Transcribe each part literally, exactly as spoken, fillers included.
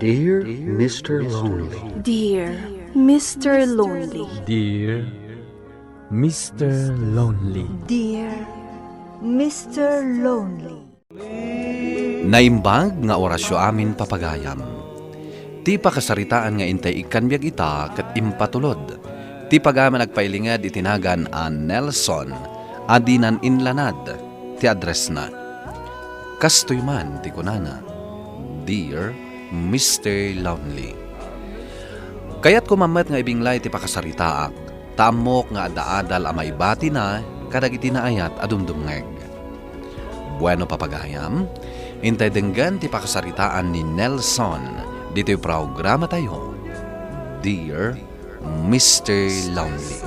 Dear Mister Lonely. Dear Mister Lonely. Dear Mister Lonely. Dear Mister Lonely. Naimbag nga orasyo amin, papagayam. Ti pakasaritaan nga intay ikkan biag ita ket impatulod ti pagayaman agpailinged iti nagan a Nelson a dinan inlanad ti addressna. Kastoy man ti kunana, "Dear Mister Lonely." Kayatko man met nga ibinglay ti pakasaritaak, ta ammok nga adda adal a maibatina kadagiti naayat a dumdumngeg. Bueno, papagayam, intay denggen ti pakasaritaan ni Nelson ditoy programatayo, Dear Mister Lonely.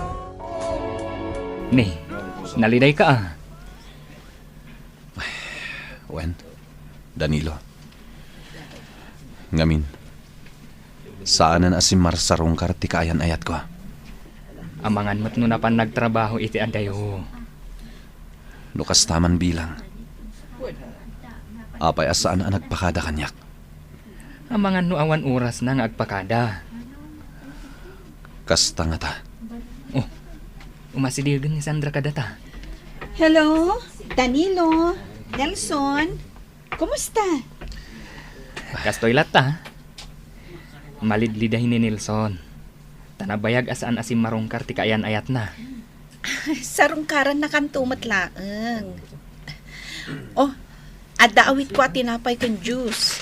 Ne, nalidayka a. Wen, Danilo. Ngamin, saanen a simmarsarungkar ti kaayan-ayatko. Amangan met no napan nagtrabaho iti adayo. No kasta man bilang, apay a saan a nagpakada kaniak? Amangan no awan orasna nga agpakada. Kasta ngata. Oh, umasidegen ni Sandra kadata. Hello, Danilo, Nelson, kumusta? Kastoy latta. Malidliday ni Nelson. Ta nabayag a saan a simmarungkar ti kaayan-ayatna. Sarungkarannakanto met laeng. Oh, adda awitko a tinapay ken juice.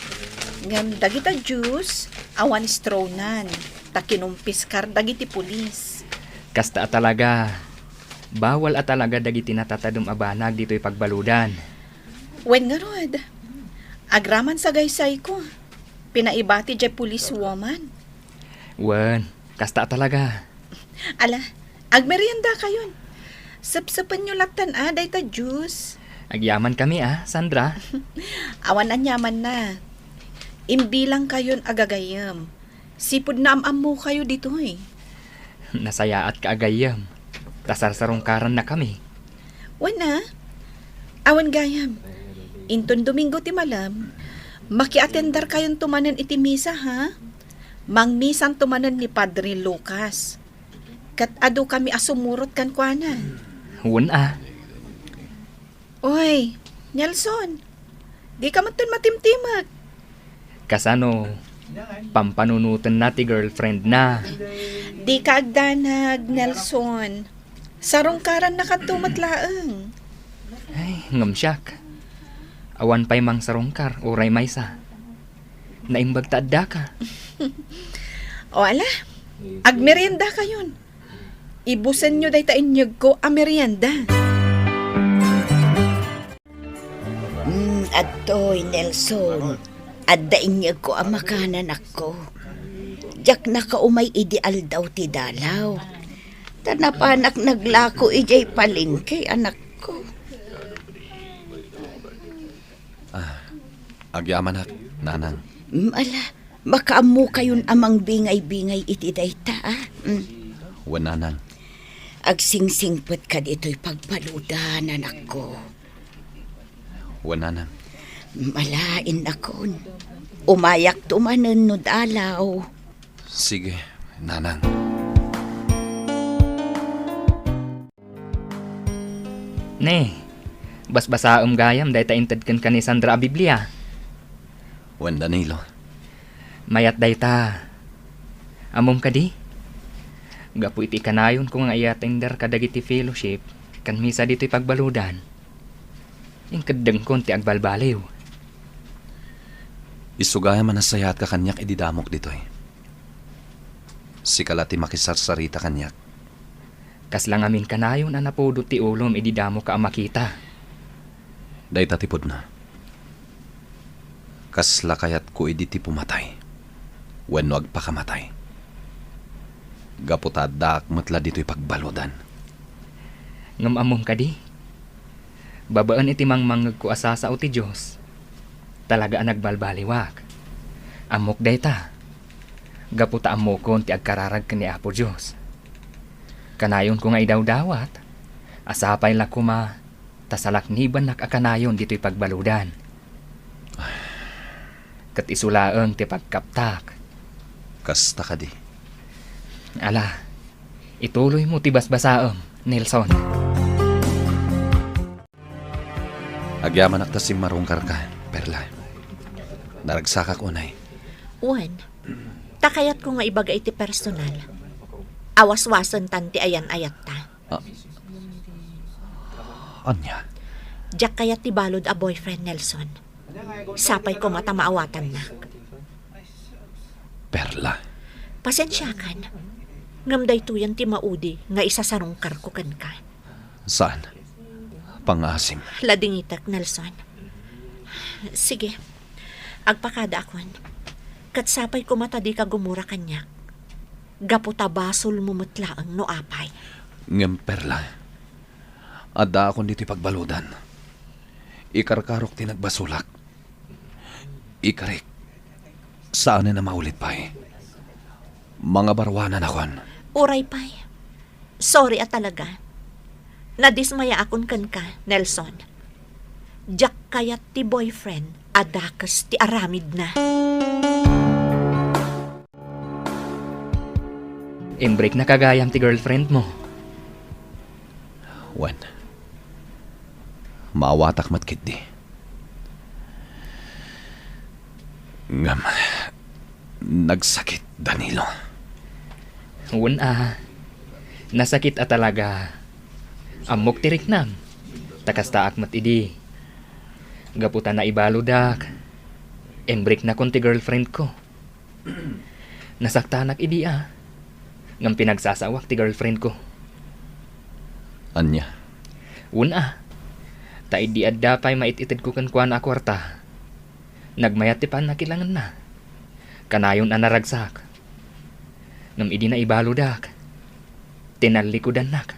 Ngem dagita juice, awan strawnan, ta kinumpiskar dagiti pulis. Kasta a talaga. Bawal a talaga dagiti natatadem a banag ditoy pagbaludan. Wen ngarud, agraman sagaysayko. Pinaibati diay police woman. Wen, kasta a talaga. Ala, agmeriendakayon. Sepsepenyo lattan a dayta juice. Agyamankami a, Sandra. Awan aniamanna. Imbilangkayon a gagayyem. Sipud naam-ammokayo ditoy. Nasayaatka a gayyem. Ta sarsarungkarannakami. Wen a, awan gayam. Inton Domingo ti malem, makiatenderkayonto manen iti misa, ha? Mangmisanto manen ni Padre Lucas. Ket adukami a sumurot kenkuana. Wen a. Oy, Nelson, dika metten matimtimek. Kasano, pampanunotenna ti girlfriendna? Dika agdanag, Nelson. Sarungkarannakanto met laeng. Ay, ngem siak. Awan pay mangsarungkar, uray maysa. Naimbag ta addaka. O ala, agmeriendakayon. Ibusenyo dayta inyegko a merienda. Mm, adtoy, Nelson. Adda inyegko a makananakko. Diak nakaumay idi aldaw ti dalaw. Ta napanak naglako idiay palengke, anakko. Ah, agyamanak, nanang. Mm, ala, makaammokayon a mangbingay-bingay iti dayta, a? Mm. Wen, nanang. Agsingsingpetka ditoy pagbaludan, anakko. Wen, nanang. Mm, ala, innakon. Umayakto manen no dalaw. Sige, nanang. Ne, basbasaem gayam dayta inted kenka ni Sandra a Biblia. Wen, Danilo. Mayat dayta. Ammom kadi? Gapu iti kanayonko nga i-attender kadagiti fellowship ken misa ditoy pagbaludan, inkeddengkon ti agbalbaliw. Isu gayam a nasayaatka kaniak idi damok ditoy. Sika la ti makisarsarita kaniak. Kasla ngamin kanayon a napudot ti ulom idi damoka a makita. Dayta ti pudno. Kasla kayatko idi ti pumatay wenno agpakamatay. Gapu ta addaak met la ditoy pagbaludan. Ngem ammom kadi? Babaen iti mangmangngegko a sasao ti Dios, talaga a nagbalbaliwak. Ammok dayta, gapu ta ammokon ti agkararag ken ni Apo Dios. Kanayonko nga idawdawat a sapay la koma ta salaknibannak a kanayon ditoy pagbaludan. Ket isu laeng ti pagkaptak. Kasta kadi. Ala, ituloymo ti basbasaem, Nelson. Agyamanak ta simmarungkarka, Perla. Naragsakak unay. Wen, ta kayatko nga ibaga iti personal. Awaswasentan ti ayan-ayatta. Ah. Ania? Diak kayat ti balud a boyfriend, Nelson. Sapay koma ta maawatannak. Perla. Pasensiakan. Ngem daytoyen ti maudi nga isasarungkarko kenka. Saan? Pangaasim. Ladingitek, Nelson. Sige. Agpakadaakon. Ket sapay koma ta dika gumura kaniak. Gapu ta basolmo met laeng no apay. Ngem, Perla, addaakon ditoy pagbaludan. Ikarkarok ti nagbasolak. Ikarik, saanen a maulit pay. Mangabaruananakon. Uray pay. Sorry a talaga. Nadismayaakon kenka, Nelson. Diak kayat ti boyfriend a dakes ti aramidna. Imbreaknaka gayam ti girlfriendmo. Wen, maawatak met ketdi. Ngem, nagsakit, Danilo. Wen a, nasakit a talaga. Ammok ti riknam. Ta kastaak met idi. Gapu ta naibaludak, imbreaknakon ti girlfriendko. Nasaktanak idi a. Ngem pinagsasawak ti girlfriendko. Ania? Wen a. Ta idi adda pay mait-itedko kenkuana a kuarta, nagmayat ti pannakilangenna. Kanayon a naragsak. Ngem idi naibaludak, tinallikudannak.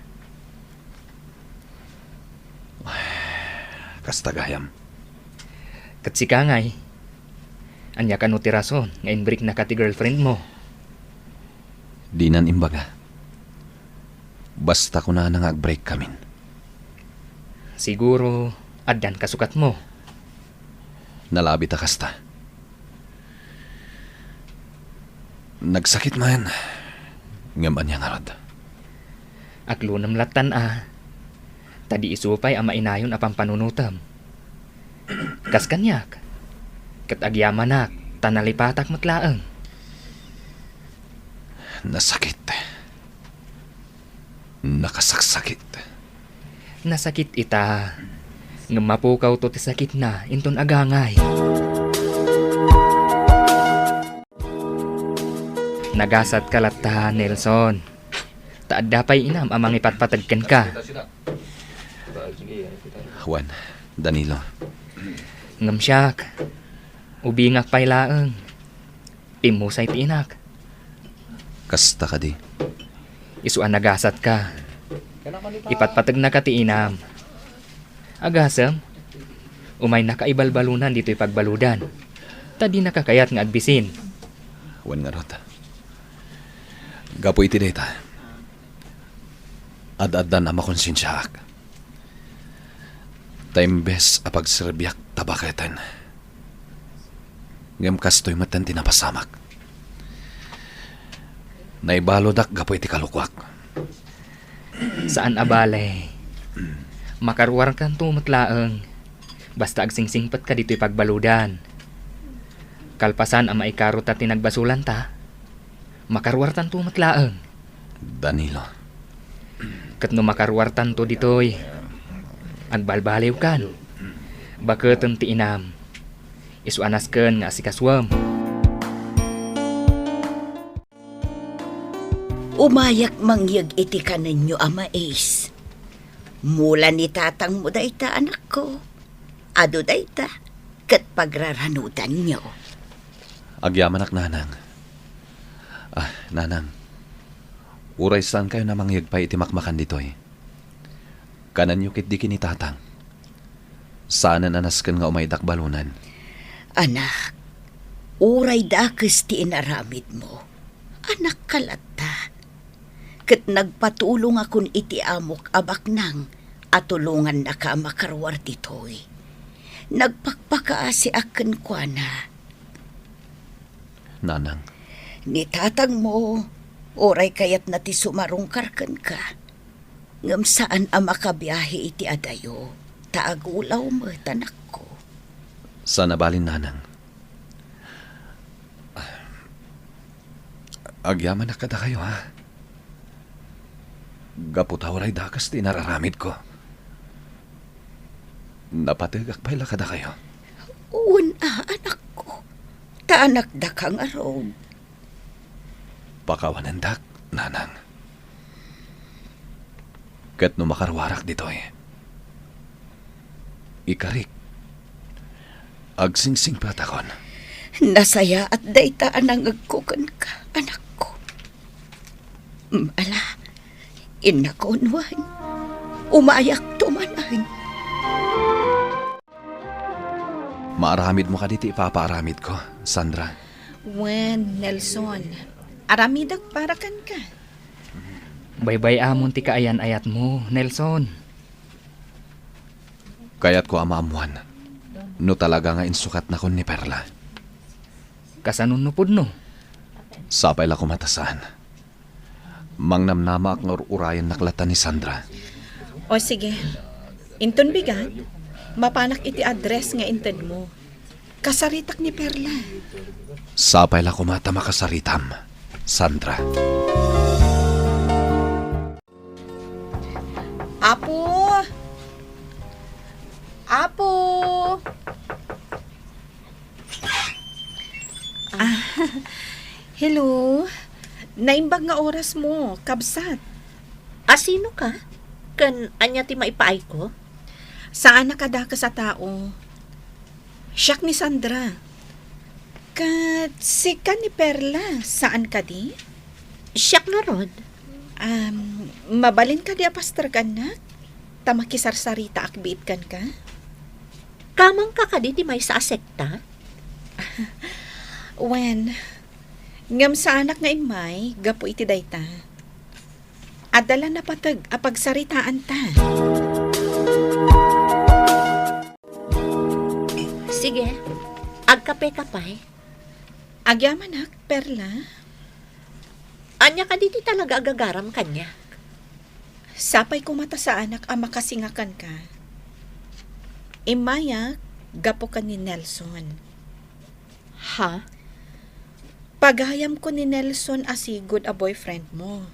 Kasta gayam. Ket sika ngay, ania kano ti rason nga imbreaknaka ti girlfriendmo? Dinan imbaga. Basta kunana nga agbreakkamin. Siguro, addan kasukatmo. Nalabit a kasta. Nagsakit man. Ngem ania ngarud? Aglunem lattan a. Ta di isu pay a mainayon a pampanunotem. Kas kaniak. Ket agyamanak, ta nalipatak met laeng. Nasakit. Nakasaksakit. Nasakit ita. Ngem mapukawto ti sakitna inton agangay. Nagasatka latta, Nelson. Ta adda pay inam a mangipatpateg kenka. Wen, Danilo. Ngem siak, ubingak pay laeng. Immusay ti inak. Kasta kadi? Isu a nagasatka. Ipatpategnaka ti inam. Agasem, umaynaka ibalbalunan ditoy pagbaludan. Ta dinaka kayat nga agbisin. Wen ngarud. Gapu iti dayta, ad-addan a makonsensiaak. Ta imbes a pagserbiak ta baketen, ngem kastoy metten ti napasamak. Naibaludak gapu iti kalukoak. Saan a bale. Makaruarkanto met laeng. Basta agsingsingpetka ditoy pagbaludan. Kalpasan a maikarota ti nagbasolanta, makaruartanto met laeng. Danilo. Ket no makaruartanto ditoy, agbalbaliwkan. Baketem ti inam. Isu a nasken nga asikasuem. Umayak mangyeg iti kanenyo a mais. Mula ni tatangmo dayta, anakko. Adu dayta, ket pagraranudanyo. Agyamanak, Nanang. Ah, Nanang, uray saankayon a mangyeg pay iti makmakan ditoy, kanenyo ketdi ken ni Tatang. Saanen a nasken nga umaydak balunan. Anak, uray dakes ti inaramidmo, anakka latta. Ket nagpatulongakon iti amok a baknang a tulongannaka a makaruar ditoy. Nagpakpakaasiak kenkuana. Nanang. Ni tatangmo, uray kayatna ti sumarungkar kenka. Ngem saan a makabiahe iti adayo, ta agulaw met, anakko. Saan a balin, Nanang. Agyamanak kadakayo, ha? Gapu ta uray dakes ti inararamidko. Napategak pay la kadakayo. Wen a, anakko. Ta anakdaka ngarud. Pakawanendak, Nanang. Ket no makaruarak ditoy, ikarik, agsingsingpetakon. Nasayaat dayta a nangegko kenka, anakko. Mm, ala, innakon wen, umayakto manen. Maaramidmo kadi ti ipapaaramidko, Sandra? Wen, Nelson. Aramidek para kenka. Baybay-amon ti kaayan-ayatmo, Nelson. Kayatko a maammoan no talaga nga insukatnakon ni Perla. Kasanon no pudno? Sapay la koma ta saan. Mangnamnamaak nga ur-urayennak latta ni Sandra. O sige. Inton bigat, mapanak iti address nga intedmo. Kasaritak ni Perla. Sapay la koma ta makasaritam, Sandra. Apo! Apo! Ah, hello. Naimbag nga orasmo, kabsat. A, sino ka? Ken ania ti maipaayko? Saan a kadakes a tao. Siak ni Sandra. Ket sika ni Perla, saan kadi? Siak ngarud. Um, mabalin kadi a pastor kannak? Ta makisarsaritaak biit kenka? Kamangka kadi ti maysa a sekta? Wen, ngem saanak nga immay gapu iti dayta. Adda la napateg a pagsaritaanta. Sige, agkapeka pay. Agyamanak, Perla. Ania kadi ti talaga a gagaram kaniak? Sapay koma ta saanak a makasinga kenka. Immayak gapu ken ni Nelson. Ha? Pagayamko ni Nelson a sigud a boyfriendmo.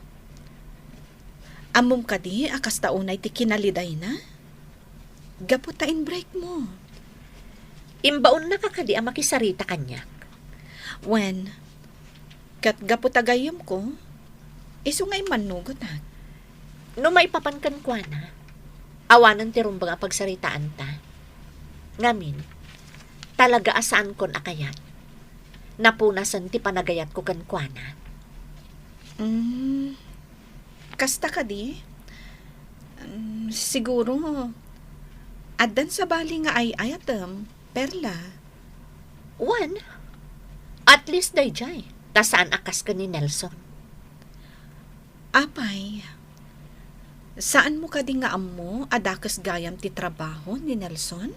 Ammom kadi a kasta unay ti kinalidayna? Gapu ta in-breakmo. Imbaonnaka kadi a makisarita kaniak? Wen, ket gapu ta gayyemko, isu nga immannugotak. No maipapan kenkuana, awanen ti rumbeng a pagsaritaanta. Ngamin, talaga a saankon a kayat. Napunasen ti panagayatko kenkuana. Mm, kasta kadi? Mm, siguro, addan sabali nga ay-ayatem, Perla. Wen, at least daydiay, ta saan a kas ken ni Nelson. Apay, saanmo kadi nga ammo a dakes gayam ti trabaho ni Nelson?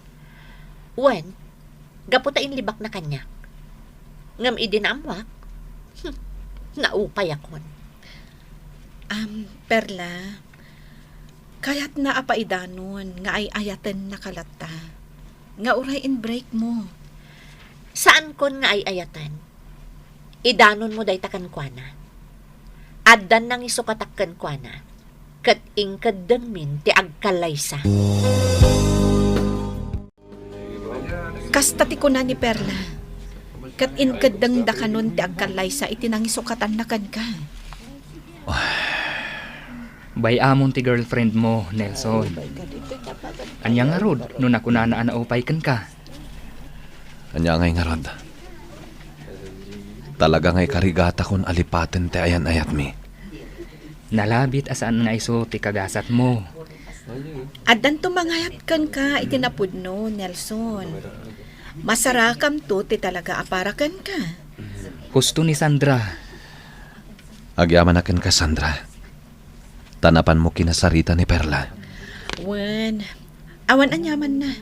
Wen, gapu ta inlibakna kaniak. Ngem idi naammoak, hmm, naupayakon. Am, Perla, kayatna a paidanon nga ay-ayatennaka latta, nga uray in-breakmo. Saankon nga ay-ayaten. Idanonmo dayta kenkuana. Addan nangisukatak kenkuana, ket inkeddengmin ti agkallaysa. Kasta ti kuna ni Perla, ket inkeddengda kanon ti agkallaysa iti nangisukatanna kenka. Bay-amon ti girlfriendmo, Nelson. Ania ngarud no nakunana a naupay kenka? Ania ngay ngarud? Talaga nga ikarigatakon a lipaten ti ayan-ayatmi. Nalabit a saan nga isu ti kagasatmo. Addanto mangayat kenka iti napudno, Nelson. Masarakamto ti talaga a para kenka. Husto ni Sandra. Agyamanak kenka, Sandra. Ta napanmo kinasarita ni Perla. Wen, awan aniamanna.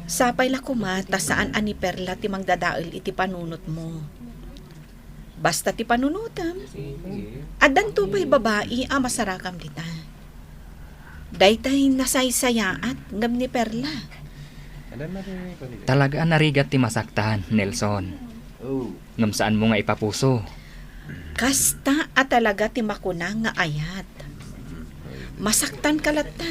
Sapay la koma ta saan a ni Perla ti mangdadael iti panunotmo. Basta ti panunotem, addanto pay babai a masarakam dita. Daytay nasaysayaat ngem ni Perla. Talaga a narigat ti masaktan, Nelson. Ngem saanmo nga ipapuso. Kasta a talaga ti makuna nga ayat. Masaktan ka latta.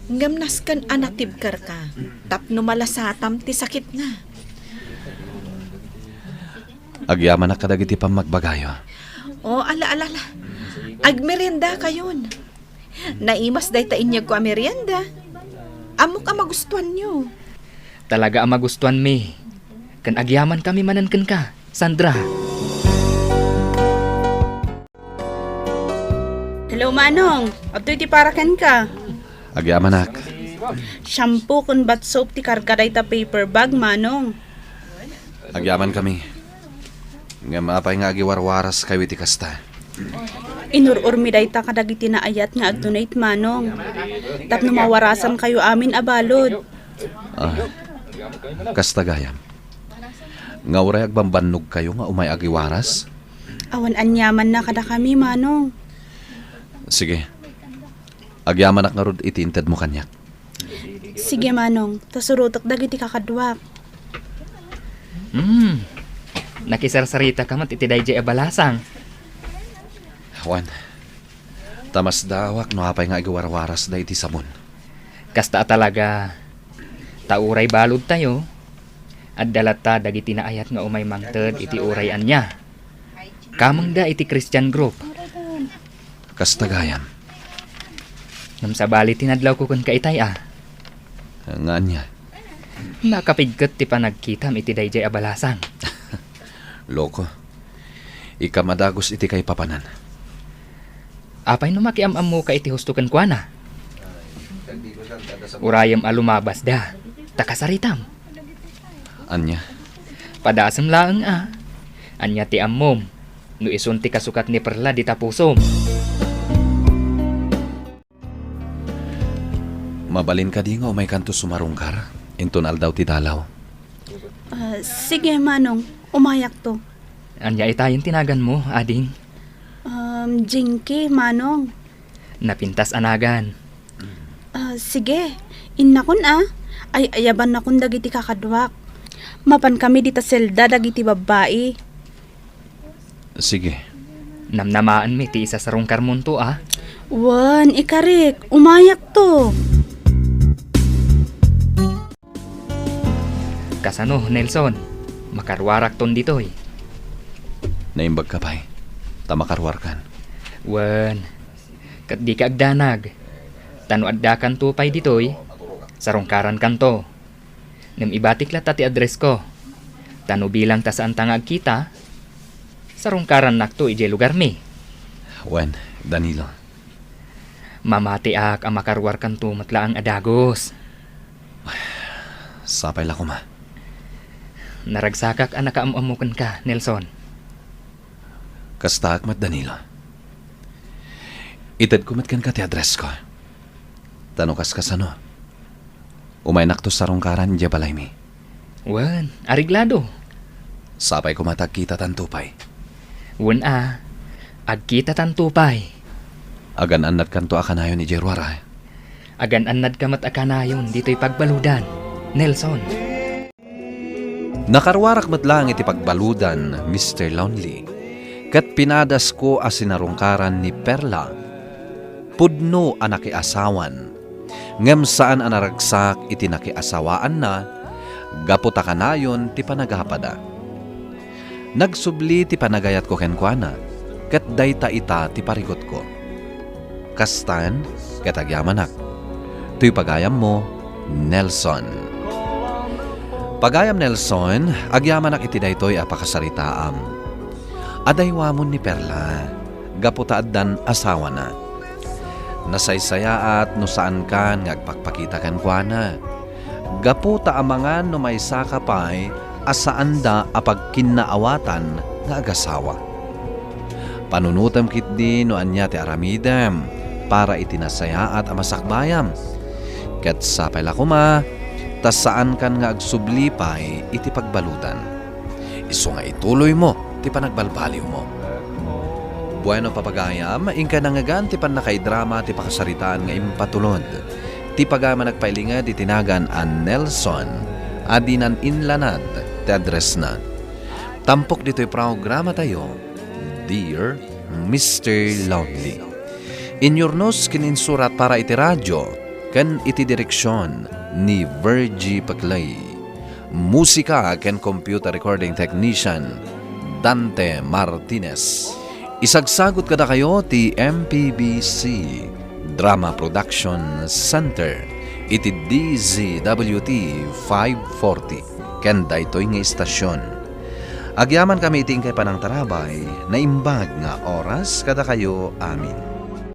Ngem nasken a natibker ka tapno malasatam ti sakitna. Agyamanak kadagiti pammagbagayo. O, ala, ala, ala. Agmerienda kayon. Naimas dayta inyegko a merienda. Ammok a magustuanyo. Talaga a magustuanmi. Ken agyamankami manen kenka, Sandra. Hello, Manong. Adtoy ti para kenka. Agyamanak. Shampoo ken bath soap ti karga dayta paper bag, Manong. Agyamankami. Ngem apay nga agiwarwaraskayo iti kasta? Inur-urmi dayta kadagiti naayat nga ag-donate, Manong. Tapno mawarasankayo amin a balud. Ah, kasta gayam. Nga uray agbambannogkayo nga umay agiwaras? Awan aniamanna kadakami, Manong. Sige. Agyamanak ngarud iti intedmo kaniak. Sige, Manong. Ta surotek dagiti kakaduak. Hmm. Nakisarsaritaka met iti daydiay a balasang. Wen, ta masdaawak no apay nga agiwarwarasda iti sabon. Kasta a talaga. Ta uray baludtayo, adda latta dagiti naayat nga umay mangted iti uray ania. Kamengda iti Christian group. Kasta gayam. Ngem sabali ti nadlawko kenka itay a. Nga ania? Nakapigket ti panagkitam iti daydiay a balasang. Loko. Ikam a dagus iti kaipapanan. Apay no makiam-ammoka iti husto kenkuana? Urayem a lumabasda, ta kasaritam. Ania? Padasem laeng a. Ania ti ammom, no isun ti kasukat ni Perla dita pusom? Mabalin kadi nga umaykanto sumarungkar inton aldaw ti dalaw? Ah, sige, Manong. Umayakto. Ania itayen ti naganmo, ading? Um, Jinky, Manong. Napintas a nagan. Ah, sige. Innakon a. Ay-ayabannakon dagiti kakaduak. Mapankami dita selda dagiti babbai. Sige. Namnamaenmi ti isasarungkarmonto a. Wen, ikarik, umayakto. Kasano, Nelson? Makaruarakton ditoy. Naimbagka pay, ta makaruarkan. Wen, ket dika agdanag. Ta no addakanto pay ditoy, sarungkarankanto. Ngem ibatik latta ti addressko. Ta no bilang ta saanta nga agkita, sarungkarannakto idiay lugarmi. Wen, Danilo. Mamatiak a makaruarkanto met laeng a dagus. Sapay la koma. Naragsakak a nakaam-ammo kenka, Nelson. Kastaak met, Danilo. Itedko met kenka ti addressko. Ta no kaskasano, umaynakto sarungkaran idiay balaymi. Wen, areglado. Sapay koma ta agkitatanto pay. Wen a, agkitatanto pay. Agan-annadkanto a kanayon idiay ruar a. Agan-annadka met a kanayon ditoy pagbaludan, Nelson. Nakaruarak met laeng iti pagbaludan, Mister Lonely, ket pinadasko a sinarungkaran ni Perla. Pudno a nakiasawan, ngem saan a naragsak iti nakiasawaanna gapu ta kanayon ti panagapada. Nagsubli ti panagayatko kenkuana, ket dayta ita ti parikutko. Kastan, ket agyamanak. Toy pagayammo, Nelson. Pagayam Nelson, agyamanak iti daytoy a pakasaritaam. Adaywamon ni Perla, gapu ta addan asawana. Nasaysayaat no saankan nga agpakpakita kenkuana. Gapu ta amangan no maysaka pay a saanda a pagkinnaawatan nga agasawa. Panunotem ketdi no ania ti aramidem para iti nasayaat a masakbayam. Ket sapay la koma, ta saankan nga agsubli pay iti pagbaludan. Isu nga ituloymo ti panagbalbaliwmo. Bueno, papagayam, inkay nangngegan ti pannakaidrama ti pakasaritaan nga impatulod. Ti pagayam a nagpailinged iti nagan a Nelson a dinan inlanad ti addressna. Tampok ditoy programatayo, Dear Mister Lonely. Inyurnos ken insurat para iti radio ken iti direksion ni Virgie Peclay. Musika ken computer recording technician, Dante Martinez. Isagsagut kadakayo ti M P B C Drama Production Center iti D Z W T five forty ken daytoy nga istasyon. Agyamankami iti inkay panangtarabay, naimbag nga oras kadakayo amin.